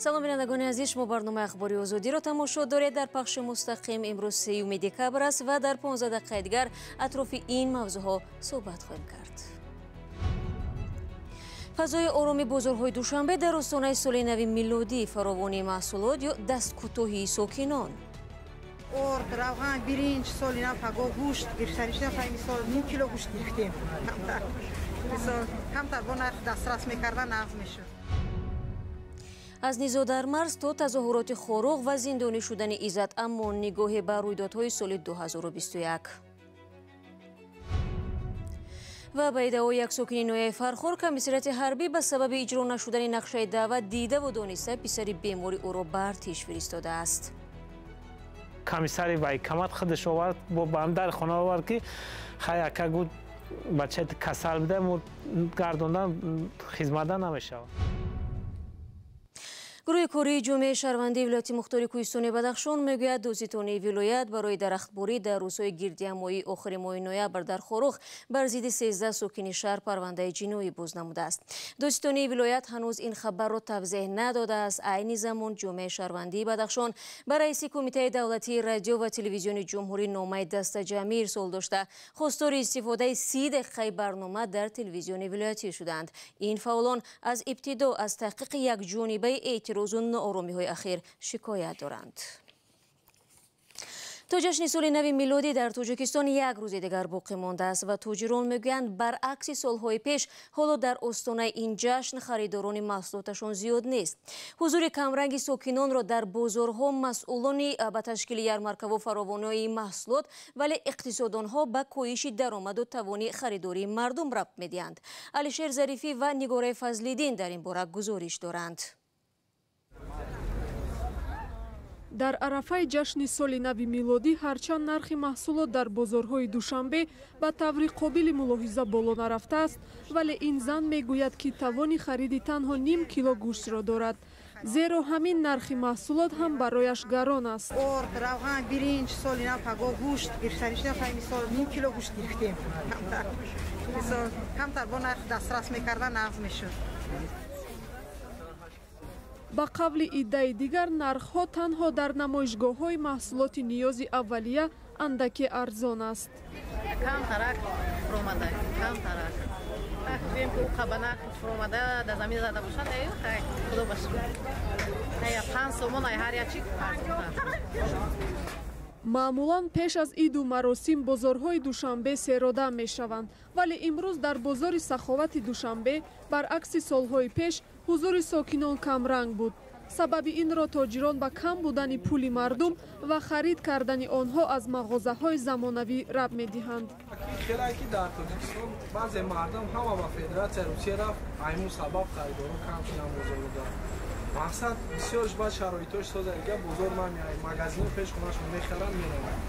Салом, бинандагони азиз, шумо барномаи ахбори Озодиро тамошо доред. Дар пахши мустақим имрӯз 3 декабр аст ва дар 15 дақиқаи дигар атрофи ин мавзӯъҳо суҳбат хоҳем кард. Фазои ороми бозорҳои Душанбе дар остонаи соли нави милодӣ, фаровонии маҳсулот ё дасткӯтоҳии сокинон. Орд, равған, биринҷ, соли нав паго гӯшт гирифтанӣ шудам. Мисол, ним кило гӯшт гирифтем. Мисол, камтар бо нарх дастрас мекардан, нағз мешуд. Аз низоъ дар марз то тазоҳуроти Хоруғ ва зиндонӣ шудани Иззат Амон, нигоҳе ба рӯйдодҳои соли 2021. Ва ба иддаои як сокини ноҳияи Фархор, комиссариати ҳарбӣ ба сабаби иҷро нашудани нақшаи даъват дидаву дониста писари бемори ӯро ба артиш фиристодааст. Комиссари военкомат худаш овард, бо ҳам дар хона овард, ки хай, ака, гуд, бачаи касал буда, мо гардондан хизматда намешавад. Гурӯҳи кории ҷомеаи шаҳрвандии вилояти мухтори кӯҳистони Бадахшон мегӯяд, додситонии вилоят барои дарахтборӣ дар рӯзҳои гирдиҳамоии охири моҳи ноябр дар Хоруғ бар зидди 13 сокини шаҳр парвандаи ҷиноӣ боз намудааст. Додситонии вилоят ҳанӯз ин хабарро тавзеҳ надодааст. Айни замон ҷомеаи шаҳрвандии Бадахшон ба раиси Кумитаи давлатии радио ва телевизиони ҷумҳурӣ номаи дастаҷамъӣ ирсол дошта, хостори истифодаи 30 дақиқаи барнома дар телевизиони вилоятӣ шуданд. Ин фаъолон аз ибтидо аз таҳқиқи якҷонибаи эътирозу нооромиҳои ахир шикоят доранд. То ҷашни соли нави милодӣ дар Тоҷикистон як рӯзи дигар боқӣ мондааст ва тоҷирон мегӯянд, баръакси солҳои пеш, ҳоло дар остонаи ин ҷашн харидорони маҳсулоташон зиёд нест. Ҳузури камранги сокинонро дар бозорҳо масъулони ба ташкили ярмаркаву фаровонии маҳсулот, вале иқтисодонҳо ба коҳиши даромаду тавони харидории мардум рабт медиҳанд. Алишер Зарифӣ ва Нигораи Фазлиддин дар ин бора гузориш доранд. Дар арафаи ҷашни соли нави милодӣ, ҳарчанд нархи маҳсулот дар бозорҳои Душанбе ба таври қобили мулоҳиза боло нарафтааст, вале ин зан мегӯяд, ки тавони хариди танҳо ним кило гӯштро дорад, зеро ҳамин нархи маҳсулот ҳам барояш гарон аст. Орд, равған, биринҷ, соли нав паго гӯшт гирифтанӣ шудам. Мисол, ним кило гӯшт гирифтем. Мисол, камтар бо нарх дастрас мекардан, нағз мешуд. Ба қавли иддаи дигар, нархҳо танҳо дар намоишгоҳҳои маҳсулоти ниёзи аввалия андаке арзон аст. Камтарак фуромада, камтарак, гӯем ки ӯ ба нарх фуромада дар замин зада бошад, худо ба шукр, 5 сомон ай ҳар як чи арзонтар. Маъмулан пеш аз иду маросим бозорҳои Душанбе серодам мешаванд, вале имрӯз дар бозори Саховати Душанбе, баръакси солҳои пеш, ҳузури сокинон камранг буд. Сабаби инро тоҷирон ба кам будани пули мардум ва харид кардани онҳо аз мағозаҳои замонавӣ рабт медиҳанд. Хеле ки дар Тоҷикистон баъзе мардум ҳама ба Федератсияи Русия рафт, аймун сабаб харидорон кам шудан бозоруда. Мақсад, бисёрш баъд шароитош соза, дига бозор намеяй, магазино пеш хонашон мехаранд, мераванд.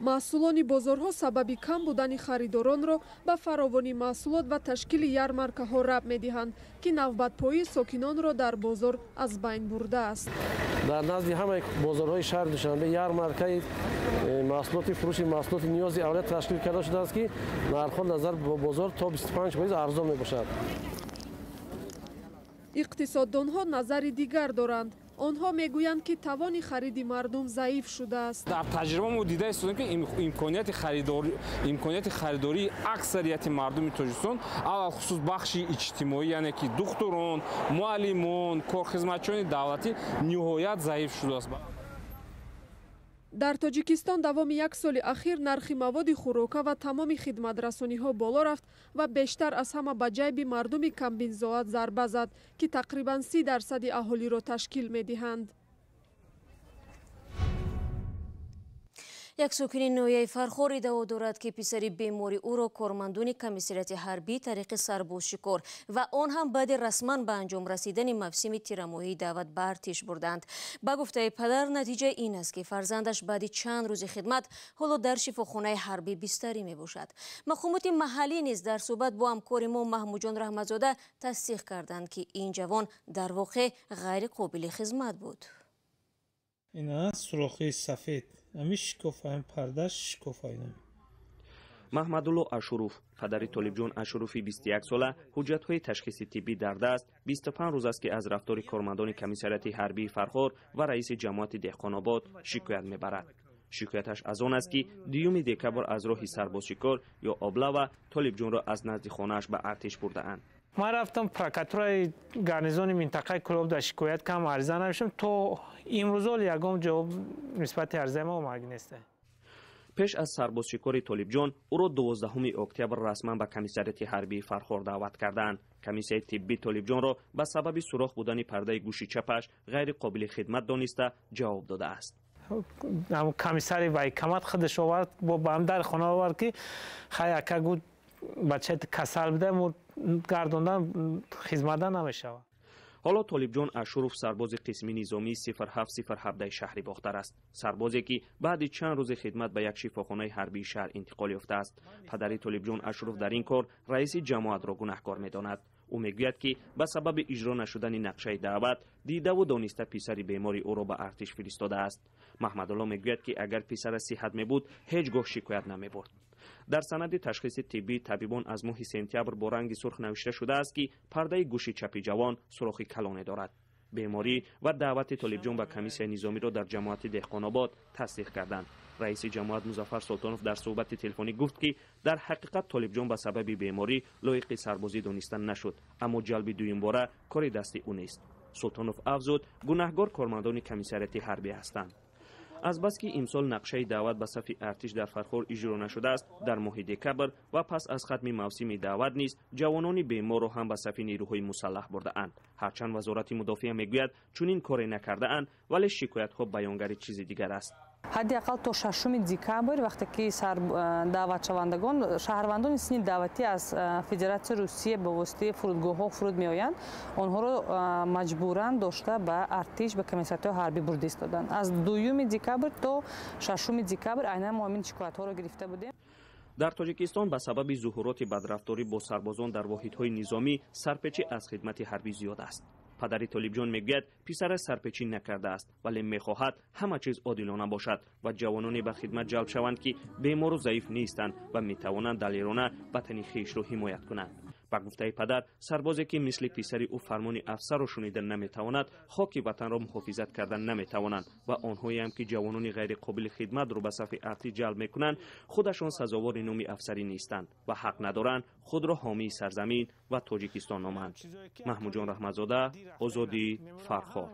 Маҳсулони бозорҳо сабаби кам будани харидоронро ба фаровонии маҳсулот ва ташкили ярмаркаҳо рабт медиҳанд, ки навбатпоии сокинонро дар бозор аз байн бурдааст. Дар назди ҳамаи бозорҳои шаҳри Душанбе ярмаркаи маҳсулоти, фурӯши маҳсулоти ниёзи аввалия ташкил карда шудааст, ки нархҳо назар ба бозор то 25% арзон мебошад. Иқтисоддонҳо назари дигар доранд. Онҳо мегӯянд, ки тавони хариди мардум заиф шудааст. Дар таҷриба мо дида истодем, ки имконияти харидории аксарияти мардуми Тоҷикистон, алалхусус бахши иҷтимоӣ, яъне ки духтурон, муаллимон, корхизматчиёни давлатӣ, ниҳоят заиф шудааст. Дар Тоҷикистон давоми як соли ахир нархи маводи хӯрока ва тамоми хидматрасониҳо боло рафт ва бештар аз ҳама ба ҷайби мардуми камбизоат зарба зад, ки тақрибан 30 дарсади аҳолиро ташкил медиҳанд. Як сокини ноҳияи Фархор иддао дорад, ки писари бемори ӯро кормандони комиссариати ҳарбӣ тариқи сарбозшикор ва он ҳам баъди расман ба анҷом расидани мавсими тирамоҳии даъват ба артиш бурданд. Ба гуфтаи падар, натиҷа ин аст, ки фарзандаш баъди чанд рӯзи хидмат ҳоло дар шифохонаи ҳарбӣ бистарӣ мебошад. Мақомоти маҳаллӣ низ дар суҳбат бо ҳамкори мо Маҳмудҷон Раҳматзода тасдиқ карданд, ки ин ҷавон дар воқеъ ғайриқобили хизмат буд. Ина сурохи сафед, ами шикофа, ами парда шикофа ина. Маҳмадулло Ашуров, падари Толибҷон Ашурови 21-сола, ҳуҷҷатҳои ташхиси тиббӣ дар даст, 25 рӯз аст, ки аз рафтори кормандони комиссариати ҳарбии Фархор ва раиси ҷамоати Деҳқонобод шикоят мебарад. Шикояташ аз он аст, ки 2 декабр аз роҳи сарбозшикор ё облава Толибҷонро аз назди хонааш ба артиш бурдаанд. Ман рафтам прокуратураи гарнизони минтақаи Кӯлоб дар шикоят кам ариза навиштам, то имрӯзол ягон ҷавоб нисбати аризаи ма омадагӣ нест. Пеш аз сарбозшикори Толибҷон ӯро 12 октябр расман ба комиссариати ҳарбии Фархор даъват карданд. Комиссияи тиббӣ Толибҷонро ба сабаби сурох будани пардаи гӯши чапаш ғайриқобили хидмат дониста ҷавоб додааст. Комиссари военкомат худаш овард, бо ба ҳам дар хона овард, ки хай ака гуфт, бачаи касал буда, мо гардондан хизматда намешавад. Ҳоло Толибҷон Ашуров сарбози қисми низомии 0707 шаҳри Бохтар аст. Сарбозе, ки баъди чанд рӯзи хидмат ба як шифохонаи ҳарбии шаҳр интиқол ёфтааст. Падари Толибҷон Ашуров дар ин кор раиси ҷамоатро гунаҳкор медонад. Ӯ мегӯяд, ки ба сабаби иҷро нашудани нақшаи даъват дидаву дониста писари бемори ӯро ба артиш фиристодааст. Маҳмадулло мегӯяд, ки агар писараш сиҳат мебуд, ҳеҷ гоҳ шикоят намебурд. Дар санади ташхиси тиббӣ табибон аз моҳи сентябр бо ранги сурх навишта шудааст, ки пардаи гӯши чапи ҷавон сурохи калоне дорад. Беморӣ ва даъвати Толибҷон ба комиссияи низомиро дар ҷамоати Деҳқонобод тасдиқ карданд. Раиси ҷамоат Музаффар Султонов дар суҳбати телефонӣ гуфт, ки дар ҳақиқат Толибҷон ба сабаби беморӣ лоиқи сарбозӣ дониста нашуд, аммо ҷалби дуюмбора кори дасти ӯ нест. Султонов афзуд, гунаҳгор кормандони комиссариати ҳарбӣ ҳастанд. Азбаски имсол нақшаи даъват ба сафи артиш дар Фархор иҷро нашудааст, дар моҳи декабр ва пас аз хатми мавсими даъват низ ҷавонони беморро ҳам ба сафи нерӯҳои мусаллаҳ бурдаанд. Ҳарчанд Вазорати мудофиа мегӯяд, чунин коре накардаанд, вале шикоятҳо баёнгари чизи дигар аст. Ҳадди ақал то 6 декабр, вақте ки даъватшавандагон, шаҳрвандони синни даъватӣ аз Федератсияи Русия ба воситаи фурудгоҳҳо фуруд меоянд, онҳоро маҷбуран дошта ба артиш, ба комиссариатҳои ҳарбӣ бурда истоданд. Аз 2 декабр то 6 декабр айнан мо ҳамин шикоятҳоро гирифта будем. Дар Тоҷикистон ба сабаби зуҳуроти бадрафторӣ бо сарбозон дар воҳидҳои низомӣ сарпечӣ аз хидмати ҳарбӣ зиёд аст. Падари Толибҷон мегӯяд, писараш сарпечӣ накардааст, вале мехоҳад ҳама чиз одилона бошад ва ҷавононе ба хидмат ҷалб шаванд, ки бемору заиф нестанд ва метавонанд далерона ватани хешро ҳимоят кунанд. Ба гуфтаи падар, сарбозе, ки мисли писари ӯ фармони афсарро шунида наметавонад, хоки ватанро муҳофизат кардан наметавонанд ва онҳоеам, ки ҷавонони ғайриқобили хидматро ба сафи артиш ҷалб мекунанд, худашон сазовори номи афсарӣ нестанд ва ҳақ надоранд худро ҳомии сарзамин ва Тоҷикистон номанд. Маҳмудҷон Раҳматзода, Озодӣ, Фархор.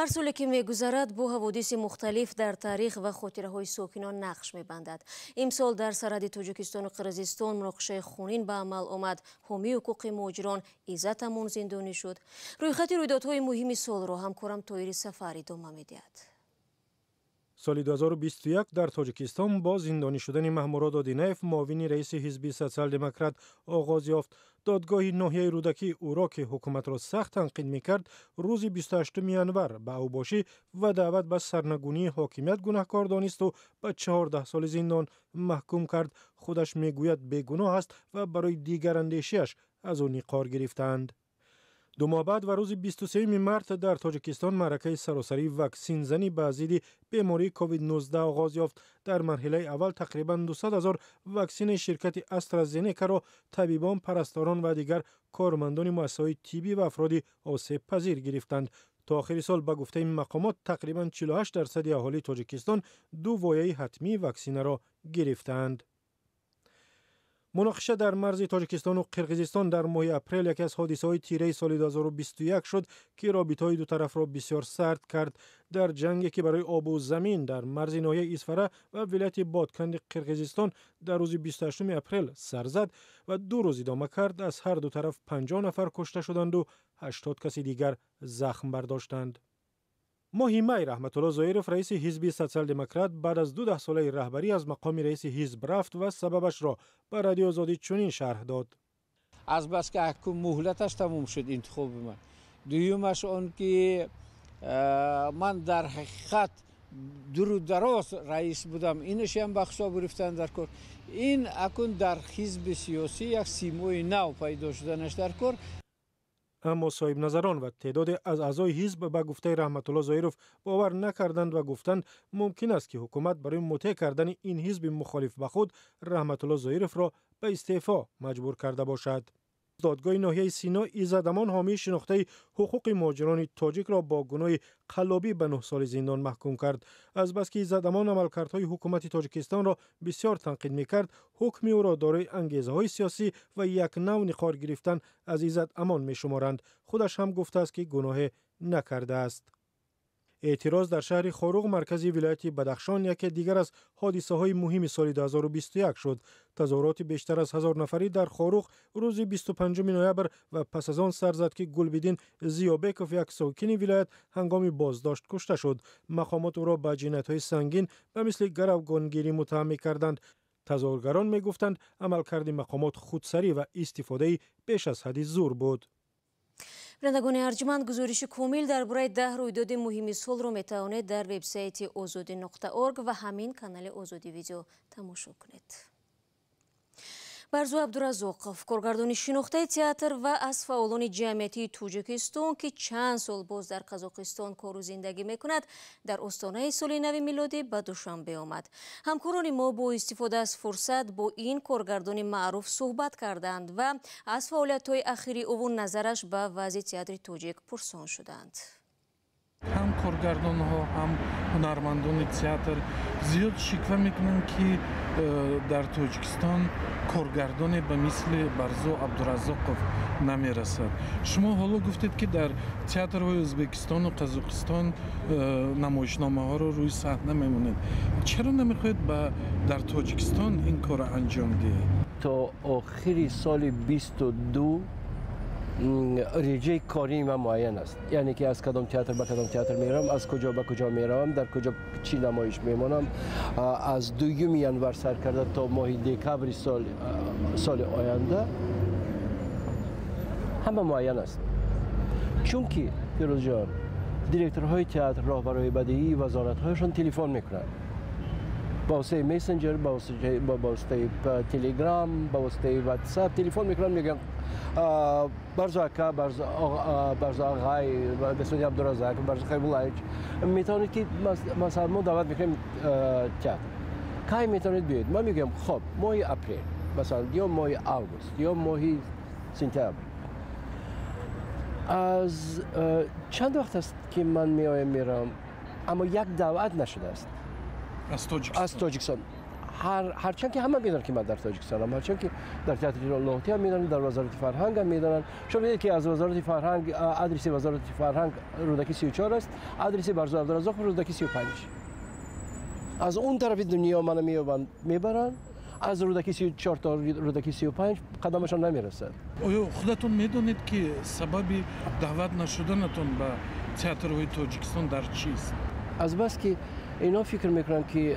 Ҳар соле ки мегузарад, бо ҳаводиси мухталиф дар таърих ва хотираҳои сокинон нақш мебандад. Имсол дар сарҳади Тоҷикистону Қирғизистон муноқишаи хунин ба амал омад. Ҳомии ҳуқуқи муҳоҷирон Иззат Амон зиндонӣ шуд. Рӯйхати рӯйдодҳои муҳими солро ҳамкорам Тоири Сафар идома медиҳад. Соли 2021 дар Тоҷикистон бо зиндонӣ шудани Маҳмурод Одинаев, муовини раиси ҳизби Социал-демократ, оғоз ёфт. Додгоҳи ноҳияи Рӯдакӣ ӯро, ки ҳукуматро сахт танқид мекард, рӯзи 28 январ ба авбошӣ ва даъват ба сарнагунии ҳокимият гунаҳкор донисту ба 14 соли зиндон маҳкум кард. Худаш мегӯяд, бегуноҳ аст ва барои дигарандешиаш аз ӯ ниқор гирифтаанд. 2 моҳ баъд ва рӯзи 23 март дар Тоҷикистон маъракаи саросарии ваксинзанӣ ба зидди бемории COVID-19 оғоз ёфт. Дар марҳилаи аввал тақрибан 200 ҳазор ваксини ширкати AstraZeneca-ро табибон, парасторон ва дигар кормандони муассисаҳои тиббӣ ва афроди осебпазир гирифтанд. То охири сол, ба гуфтаи мақомот, тақрибан 48% аҳолии Тоҷикистон ду вояи ҳатмии ваксинаро гирифтаанд. Муноқиша дар марзи Тоҷикистону Қирғизистон дар моҳи апрел яке аз ҳодисаҳои тираи соли 2021 шуд, ки робитаҳои дутарафро бисёр сард кард. Дар ҷанге, ки барои обу замин дар марзи ноҳияи Исфара ва вилояти Бодканди Қирғизистон дар рӯзи 28 апрел сар зад ва 2 рӯз идома кард, аз ҳар ду тараф 50 нафар кушта шуданду 80 каси дигар захм бардоштанд. Моҳи май Раҳматулло Зоиров, раиси ҳизби Социал-демократ, баъд аз 2 даҳсолаи раҳбарӣ аз мақоми раиси ҳизб рафт ва сабабашро ба Радиои Озодӣ чунин шарҳ дод. Азбаски акун муҳлаташ тамом шуд интихоби ман. Дуюмаш он ки ман дар ҳақиқат дуру дароз раис будам, инашам ба ҳисоб гирифтан дар кор. Ин акун дар ҳизби сиёсӣ як симои нав пайдо шуданаш дар кор. Аммо соҳибназарон ва теъдоде аз аъзои ҳизб ба гуфтаи Раҳматулло Зоиров бовар накарданд ва гуфтанд, мумкин аст ки ҳукумат барои мутеъ кардани ин ҳизби мухолиф ба худ Раҳматулло Зоировро ба истеъфо маҷбур карда бошад. Додгоҳи ноҳияи Сино Иззатамон, ҳомии шинохтаи ҳуқуқи муҳоҷирони тоҷикро бо гуноҳи қаллобӣ ба 9 соли зиндон маҳкум кард. Азбаски Иззатамон амалкардҳои ҳукумати Тоҷикистонро бисёр танқид мекард, ҳукми ӯро дорои ангезаҳои сиёсӣ ва як нав ниқор гирифтан аз Иззатамон мешуморанд. Худаш ҳам гуфтааст, ки гуноҳе накардааст. Эътироз дар шаҳри Хоруғ, маркази вилояти Бадахшон, яке дигар аз ҳодисаҳои муҳими соли 2021 шуд. Тазоҳуроти бештар аз 1000 нафарӣ дар Хоруғ рӯзи 25 ноябр ва пас аз он сар зад, ки Гулбиддин Зиёбеков, як сокини вилоят, ҳангоми боздошт кушта шуд. Мақомот ӯро ба ҷиноятҳои сангин ба мисли гаравгонгирӣ муттаҳам мекарданд. Тазоҳургарон мегуфтанд, амалкарди мақомот худсарӣ ва истифодаи беш аз ҳадди зур буд. Бинандагони арҷманд, гузориши комил дар бораи 10 рӯйдоди муҳими солро метавонед дар вебсайти озодӣ.орг ва ҳамин канали Озодӣ Видео тамошо кунед. Барзу Абдуразоқов, коргардони шинохтаи театр ва аз фаъолони ҷамъиятии Тоҷикистон, ки чанд сол боз дар Қазоқистон кору зиндагӣ мекунад, дар остонаи соли нави милодӣ ба Душанбе омад. Ҳамкорони мо бо истифода аз фурсат бо ин коргардони маъруф суҳбат карданд ва аз фаъолиятҳои ахири ӯву назараш ба вазъи театри тоҷик пурсон шуданд. Ҳам коргардонҳо, ҳам ҳунармандони театр зиёд шиква мекунанд, ки дар Тоҷикистон коргардоне ба мисли Барзу Абдуразоқов намерасад. Шумо ҳоло гуфтед, ки дар театрҳои Ӯзбекистону Қазоқистон намоишномаҳоро рӯи саҳна мемонед. Чаро намехоҳед дар Тоҷикистон ин корро анҷом диҳед? То охири соли 22 реҷаи кории ман муайян аст, яъне ки аз кадом театр ба кадом театр меравам, аз куҷо ба куҷо меравам, дар куҷо чӣ намоиш мемонам. Аз 2 январ сар карда то моҳи декабри соли оянда ҳама муайян аст. Чунки Фирӯзҷон, директорҳои театр, роҳбарои бадиӣ, вазоратҳояшон телефон мекунанд ба воситаи мессенҷер, ба воситаи телеграм, ба воситаи ватсап телефон мекунанд, мегӯянд: Барзу ака, Барзу ағай, Бесони Абдуразак, Барзу Хайбуллаевич, метавонед ки масалан мо даъват мекунем театр, кай метавонед биёед? Ман мегӯям, хоб, моҳи апрел масалан, ё моҳи август, ё моҳи сентябр. Аз чанд вақт аст, ки ман меоям, меравам, аммо як даъват нашудааст аз Тоҷикистон. Ҳарчанд ки ҳама медонанд, ки ман дар Тоҷикистонам, ҳарчанд ки дар театри Лоҳутӣ ҳам медонанд, дар Вазорати фарҳанг ҳам медонанд. Шумо медонед, ки аз Вазорати фарҳанг адреси Вазорати фарҳанг Рӯдакӣ 34 аст, адреси Барзу Абдуразоқов Рӯдакӣ 35. Аз он тарафи дунё мана меёбанд, мебаранд, аз Рӯдакӣ 34 то Рӯдакӣ 35 қадамашон намерасад. Оё худатон медонед, ки сабаби даъват нашуданатон ба театрҳои Тоҷикистон дар чист? Азбаски ино фикр мекунанд, ки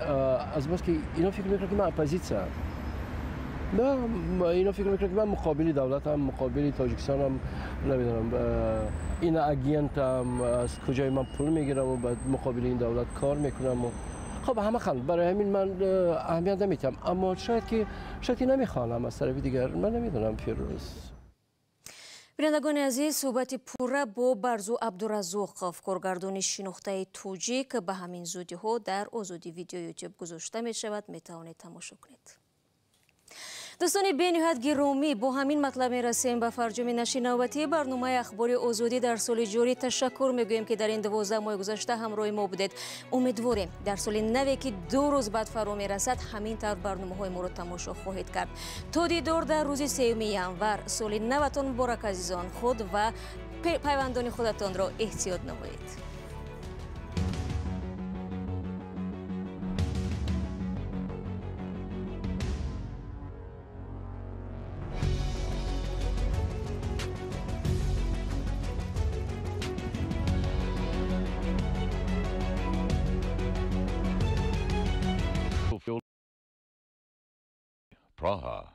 азбаски ино фикр мекунанд, ки ман оппозитсиям, ино фикр мекунанд, ки ман муқобили давлатам, муқобили Тоҷикистонам, намедонам, ина агентам, аз куҷои ман пул мегираму ба муқобили ин давлат кор мекунаму. Хоб, ҳама ханд, барои ҳамин ман аҳамият намедиҳам, аммо шояд ки намехоҳам аз тарафи дигар, ман намедонам, Фирӯз. Бинандагони азиз, суҳбати пурра бо Барзу Абдуразоқов, коргардони шинохтаи тоҷик, ба ҳамин зудиҳо дар Озодӣ Видео Ютуб гузошта мешавад, метавонед тамошо кунед. Дӯстони бениҳоят гиромӣ, бо ҳамин матлаб мерасем ба фарҷоми нашри навбатии барномаи Ахбори Озодӣ дар соли ҷорӣ. Ташаккур мегӯем, ки дар ин 12 моҳи гузашта ҳамроҳи мо будед. Умедворем, дар соли наве, ки 2 рӯз баъд фаро мерасад, ҳамин тавр барномаҳои моро тамошо хоҳед кард. То дидор дар рӯзи 3 январ. Соли наватон муборак, азизон. Худ ва пайвандони худатонро эҳтиёт намоед. Praha.